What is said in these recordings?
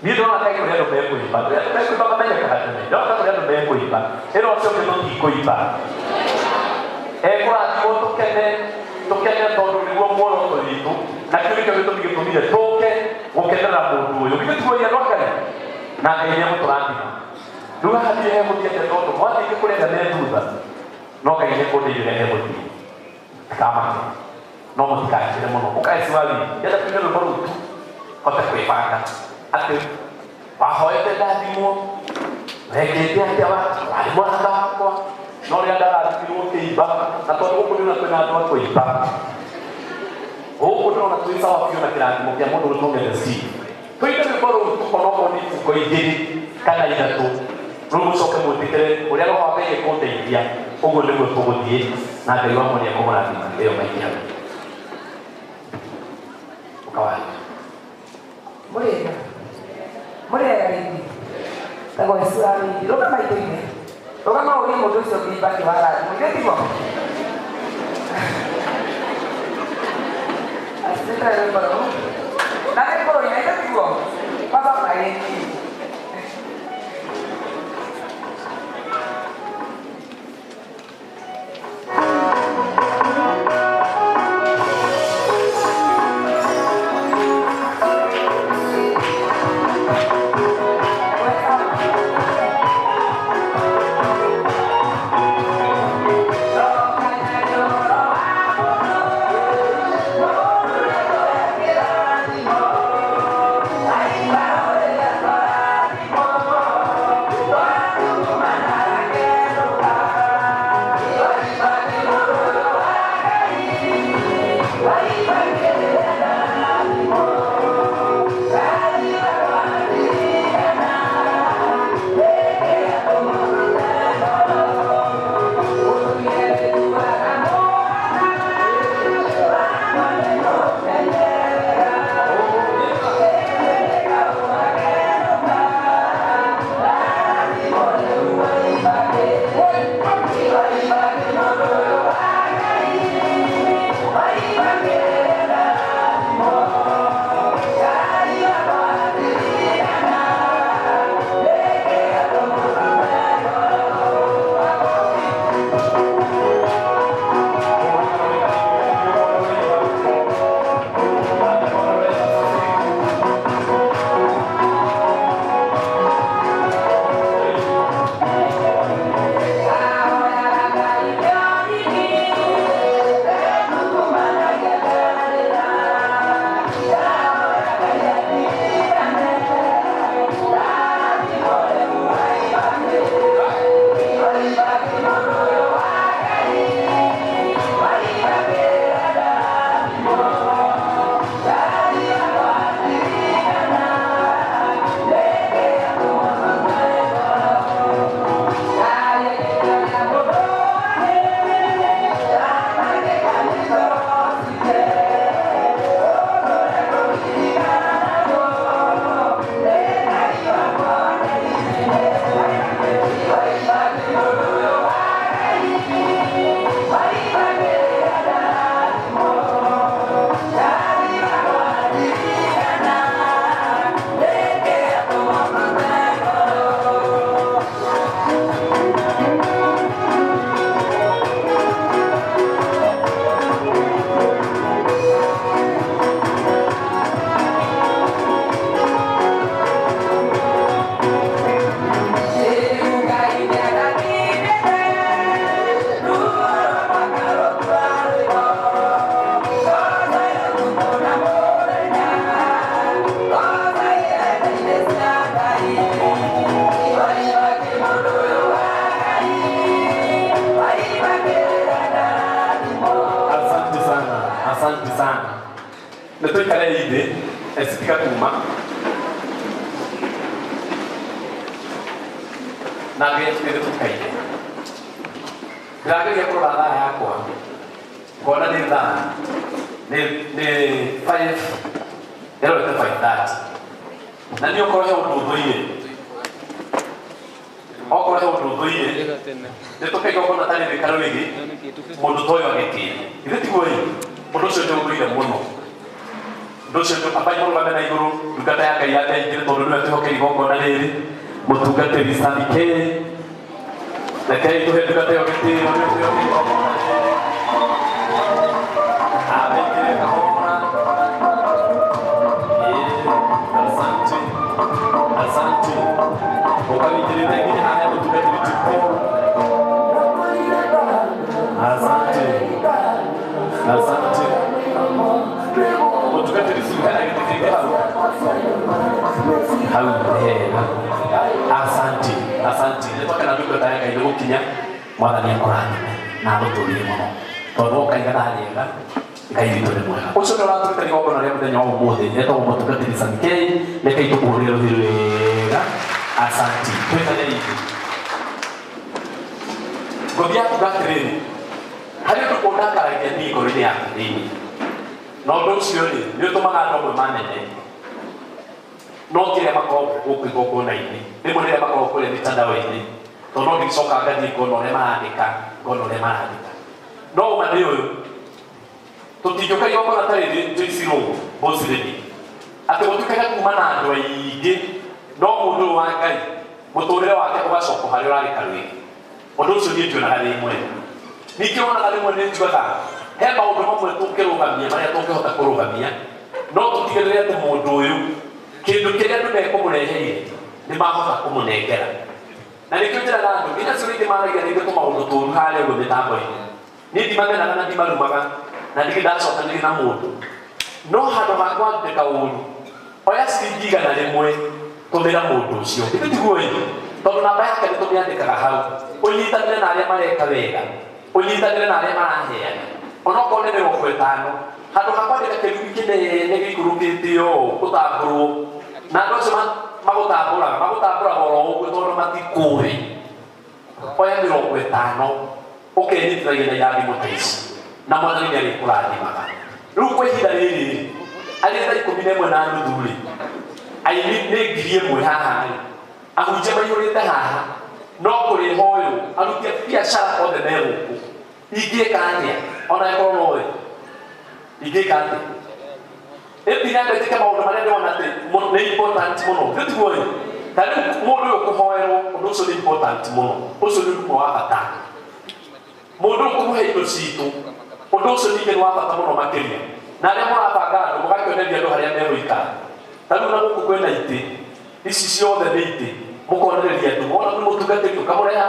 Niĩ ndĩrona kaĩ kũrĩ andũ mekũimba, kũrĩ andũ mekũimba mamenyekaga tene. Ndĩrona kũrĩ andũ mekũimba, ĩno ũcio ũngĩ tũtikũimba. Ekũrathimwo tũkene, tũkene tondũ nĩguo muoroto witũ, na kĩu nĩkĩo gĩtũmi gĩtũmire tũke gũkenerera mũndũ ũyũ. Githĩ tiguo andũ a Ngai? Na Ngai nĩegũtũrathima. Rĩu haha ndirĩ hegũthiĩ atĩa tondũ mwathiĩ kũrĩ arĩa me thutha, no Ngai nĩekũndeithia ũrĩa hegũthiĩ. Mũtikamake, no mũtikanjĩre mũno. Ũka eciwari, ndĩrenda tũine rwĩmbo rũu tu, hote kwĩbanga atĩ wahoete ndathimwo, wekĩte atĩa warĩ mũrata wakwa, no rĩrĩa ndarathimirwo ũkĩimba, na tondũ gũkũ ndĩrona kwĩna andũ a kũimba, gũkũ ndĩrona twĩ sawa biũ na kĩrathimo kĩa mũndũ ũtũngete Steve. Tũine rwĩmbo rũu tu onokorwo nĩ ibungo igĩrĩ kana ithatũ, rĩu mũcoke mwĩtĩkĩre ũrĩa Roho wa Ngai ekũndeithia, ũguo nĩguo tũgũthiĩ na Ngai wa mwene ekũmũrathima. Ĩyo maiki hau. Ũkawaria. Mũrĩega. Mũrĩega rĩngĩ. Tagwo Yesu wa rĩngĩ. Rũgama itũine. Rũgama ũrie mũndũ ũcio ũngĩ ibaki wa rathimo. Ithe tiguo? Acitĩtĩre rwĩmbo rũu. Na nĩ kũrũina ithe tiguo? Baba maĩni. Asante sana, asante sana. Nĩ tũikare thĩ, ecitika kuma. Na Ngai atũteithie tũkaire. Ndĩrageria kũrora thaa yakwa, ngona nĩ thaa nĩ 5, ĩrorete 5:30. Na niĩ okorwo he ũndũ ũthũire, okorwo he ũndũ ũthũire, nĩ tũkaigua kona tarĩ thĩ karũĩgĩ, mũndũ ta ũyũ agĩtĩe. Githĩ tiguo ĩ? Ũndũ ũcio nĩ ũthũire mũno. Ũndũ ũcio ambai mũrũgame na igũrũ ndungata ya Ngai yambe aingĩre tondũ nĩwe twĩhokeire igongona rĩrĩ mũtungatĩri Sami K. Rekei tũhe ndungata ĩyo gĩtĩo nĩwe twĩhokeire igongona rĩrĩ. Ambe aingĩre kahora. Asante. Asante. Ũkawĩingĩrĩte nginya harĩa mũtungatĩri ti Paul. Asante. Asante. Mũtungatĩri Sue hena gĩtĩ kĩngĩ hau. Hau hega. Asante. Asante. Nĩ twakena ndungata ya Ngai nĩ gũkinya. Mwathani akũrathime na agũtũrie mũno. Tondũ woka ithaa rĩega Ngai witũ nĩ mwega. Ũcio nĩ ũratũruta igongona rĩa mũthenya wa ũmũthĩ. Etagwo mũtungatĩri Sami K. Rekei tũkũhũrĩre rũhĩ wega. Asante. Twĩtane rĩngĩ. Ngũthiĩ kuga atĩrĩrĩ, harĩ ũndũ ũndakaragia niĩ ngoro-inĩ yakwa thĩinĩ. Na ũndũ ũcio rĩ, nĩ ũtũmaga andũ amwe manene no ti arĩa makoragwo gũkũ igongona-inĩ, rĩmwe nĩ arĩa makoragwo kũrĩa mitandao-inĩ, tondũ no ndicoka ngathiĩ ngona ũrĩa marandĩka, ngona ũrĩa marandĩka. No ũma nĩ ũyũ, tũtingĩũka igongona ta rĩrĩ Joyce Irũngũ, Boss Lady, atĩ gũtuĩkaga kuma na andũ aingĩ, no mũndũ ũyũ wa Ngai mũtũrĩre wake ũgacoka harĩa ũrarĩ karwĩgĩ. Ũndũ ũcio niĩ ndionaga wĩ mwega. Ningĩ wonaga rĩmwe nĩ njugaga he maũndũ mamwe tũngĩrũgamia marĩa tũngĩhota kũrũgamia, no tũtigĩrĩre atĩ mũndũ ũyũ kĩndũ kĩrĩa andũ mekũmũreheire nĩ mahota kũmũnengera. Na nĩkĩo njĩraga andũ nginya acio rĩngĩ maragia rĩngĩ tũmaũndũ tũru harĩa ũguo mĩtambo-inĩ. Niĩ ndimamenaga na ndimarumaga na ndirĩ ndacokanĩria na mũndũ. No handũ ha kwandĩka ũru, oya ciringi 100 tũmĩra mũndũ ũcio. Githĩ tiguo ĩ? Tondũ namba yake nĩ tũmĩandĩkaga hau. Ũnyitanĩre na arĩa mareka wega, ũnyitanĩre na arĩa maraheana. Onokorwo nĩ 50, handũ ha kwandĩka kĩrumi kĩnene gĩikũrũkĩte ũũ gũtambũrwo, na andũ acio magũtambũraga, magũtambũraga oro ũguo tondũ matikũĩ. Oya 50 ũkenyitithagia na irathimo ta ici, na Mwathani nĩ arĩkũrathimaga. Rĩu kwa ihinda rĩrĩ arĩ thaa 11:30 rĩ, aini nĩ 1000 haha rĩ, ahunjia maihũrĩte haha, no kũrĩha ũyũ aruti a biacara othe me gũkũ. Ingĩka atĩa? Ona ĩkorwo no we. Ingĩka atĩa? Ĩthiaga njĩke maũndũ marĩa ndĩrona atĩ nĩ important mũno. Githĩ tiguo ĩ? Ta rĩu mũndũ ũyũ kũhoerwo, ũndũ ũcio nĩ important mũno. Ũcio nĩ ũndũ ũmwe wa bata. Mũndũ ũyũ kũmũhe indo citũ, ũndũ ũcio ningĩ nĩ wa bata mũno makĩria. Na arĩa mũrabanga andũ, mũgakĩonereria andũ harĩa megũikara. Ta rĩu na gũkũ kwĩna itĩ, ici ciothe nĩ itĩ, mũkonereria andũ. Wona nĩ mũtungatĩri ũkamũreha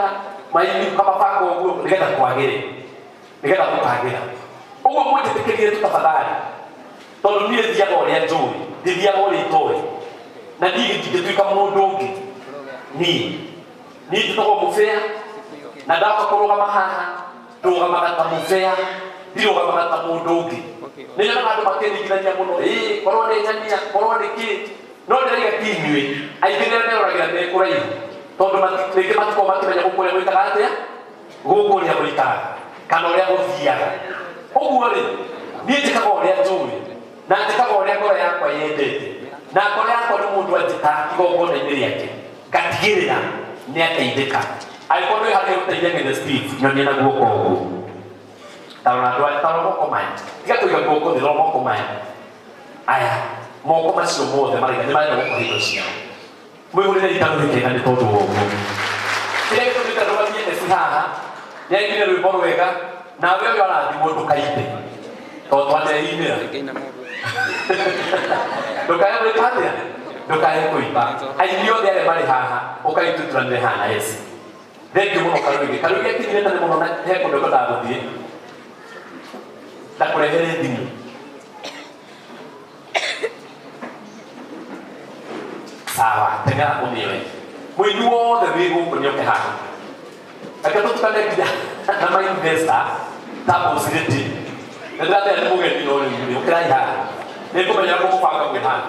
maini, ũkamabanga ũguo nĩgetha kwagĩre, nĩgetha gũkagĩra. Ũguo mwĩtĩkĩrie tu tafadhali, tondũ niĩ thiaga ũrĩa njũĩ, ndithiaga ũrĩa itoĩ, na niĩ ndingĩtuĩka mũndũ ũngĩ. Niĩ njĩtagwo mũbĩa, na ndahoka kũrũgama haha, ndũgamaga ta mũbĩa, ndirũgamaga ta mũndũ ũngĩ. Nĩ nyonaga andũ makĩringithania mũno, ĩĩ korwo nĩ nyania, korwo nĩ kĩ, no ndĩraiga ti inyuĩ, aingĩ nĩ arĩa meroragĩra me kũraihu, tondũ rĩngĩ matikoragwo makĩmenya gũkũ ũrĩa gwĩkaga atĩa, gũkũ ũrĩa gũikaraga, kana ũrĩa gũthiaga. Ũguo rĩ, niĩ njĩkaga ũrĩa njũĩ, na njĩkaga ũrĩa ngoro yakwa yendete, na ngoro yakwa nĩ mũndũ anjĩta igongona-inĩ rĩake, ngatigĩrĩra nĩ ateithĩka. Angĩkorwo nĩ harĩa ũteithia Ng'ethe Steve, nyonie na guoko ũguo. Ta rora andũ aya, ta rora moko maya. Tiga kũiga guoko thĩ, rora moko maya. Aya, moko macio mothe maraiga nĩ marenda gũkũhe indo ciao. Mwĩhũrĩre itarũ rĩkega nĩ tondũ wa ũguo. Kĩrĩa gĩtũmĩte ndũgamie Esi haha, nĩ ainire rwĩmbo rwega, nawe ũyũ arathimwo ndũkaimbe. Tondũ twaneinĩra. Ndũkae gwĩka atĩa? Ndũkae kũimba. Aini othe arĩa marĩ haha, ũkai tũturanĩre haha na Esi. Thengiũ mũno Karũige. Karũige akinyire tene mũno na he kũndũ ekwendaga gũthiĩ. Ndakũrehere thimũ. Sawa, teng'era ũmĩoe. Mũini wothe wĩ gũkũ nĩoke haha. Reke tũtukane nginya na ma investor ta Boss Lady. Nĩ ndĩrathiĩ nĩ mũgeni no rĩu rĩ, ũkĩrai haha. Nĩ ngũmenya gũkũbanga mwĩ haha.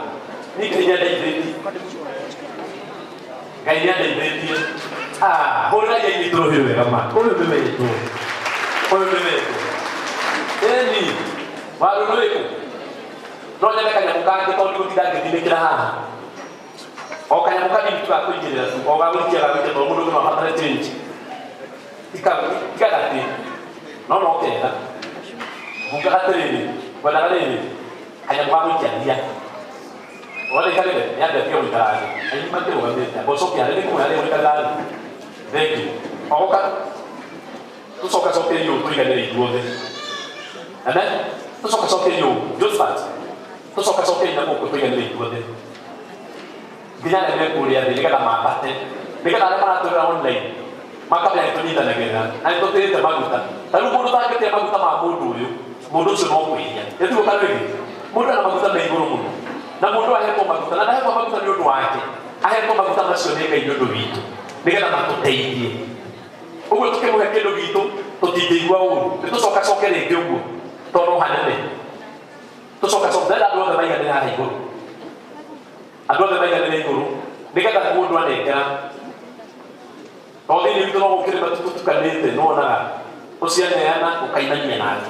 Niĩ Ngai nĩandeithĩtie. Ngai nĩandeithĩtie. Hũrĩrai aini tũrũhĩ wega ma. Ũyũ nĩ wetwo. Ũyũ nĩ wetwo. Ĩni, waru nĩ ũrĩkũ? No nyende kanyamũ kangĩ tondũ ndigũtinda ngĩtindĩkĩra haha. O kanyamũ kanini tu gakũigĩrĩra tu, o gagũikia gagũikia tondũ mũndũ ũngĩ no abatare change. Tiga gatĩ. No no kega. Bungaga atĩrĩrĩ, ngwendaga rĩrĩ. Kanyamũ ga gũikia mbia. Wona ikarĩre nĩ ambia gũikara thĩ. Aini makĩrũgamĩte. Mbocokia harĩ nĩkũmwe harĩa gũikarĩra thĩ. Thank you. Ogoka tũcokacokerie ũũ tũiganĩre ithuothe. Amen. Tũcokacokerie ũũ. Josephat. Tũcokacokerie na gũkũ tũiganĩre ithuothe. Nginya arĩa me kũrĩa thĩ nĩgetha mambate. Nĩgetha arĩa maratũrĩra online makamenya nĩtũnyitanagĩrĩra na nĩtũtĩĩte maguta. Ta rĩu mũndũ ũtangĩtĩa maguta ma mũndũ ũyũ, mũndũ ũcio no kwĩhia. Nĩtiguo kana nĩguo? Mũndũ ena maguta me igũrũ mũno. Na mũndũ ahetwo maguta, na ndahetwo maguta nĩ ũndũ wake. Ahetwo maguta macio nĩ Ngai nĩ ũndũ witũ. Nĩgetha matũteithie. Ũguo tũkĩmũhe kĩndũ gitũ tũtingĩigua ũru. Nĩtũcokacoke rĩngĩ ũguo tondũ no hanene. Tũcokacoke ndĩrenda andũ othe maiganĩre haha igũrũ. Andũ othe maiganĩre igũrũ nĩgetha mũndũ anengera. Tondũ thĩinĩ witũ no gũkĩrĩ tũtukanĩte nĩwonaga ũcio aneana ũkainania nake.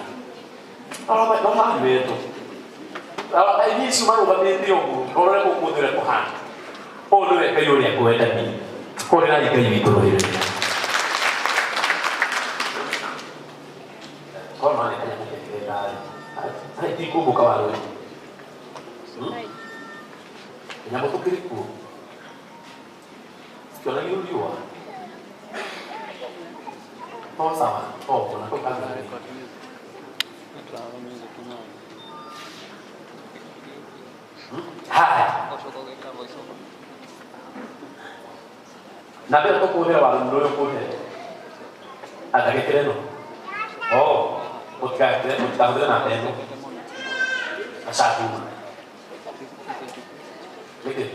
No manyuĩtwo. Aini icio marũgamĩte ũguo rora ũrĩa gũkũ thĩ ũrĩa kũhana. Ũyũ nĩwe Ngai ũrĩa ngwenda niĩ. Hũrĩrai Ngai witũ rũhĩ. Korwo no kanyamũ kekĩrĩ ndarĩ. Ndikũmbũka warũĩ. Nyamũ tũkĩrĩ kuo. Cikĩonagio riũa. To sawa. To ona kau kangĩ. Haya. Na mbere tũkũhũthĩra waru ũyũ kũhe. Andagĩkĩre ĩno. Oh, mũtikahũthĩre namba ĩno. Acatuma. Nĩkĩ?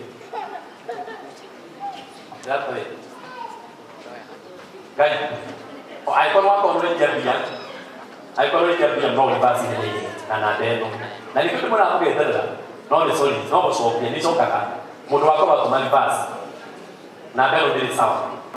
Ndĩratũĩ. Ngai. Angĩkorwo wakorwo ũraikia mbia, angĩkorwo ũraikia mbia no ũribasi na namba ĩno. Na nĩkĩo ndĩmwĩraga mũgeterera. No nĩ sorry, no gũcokia nĩ icokaga. Mũndũ wakorwo atũma reverse. Namba ĩno ndĩrĩ sawa.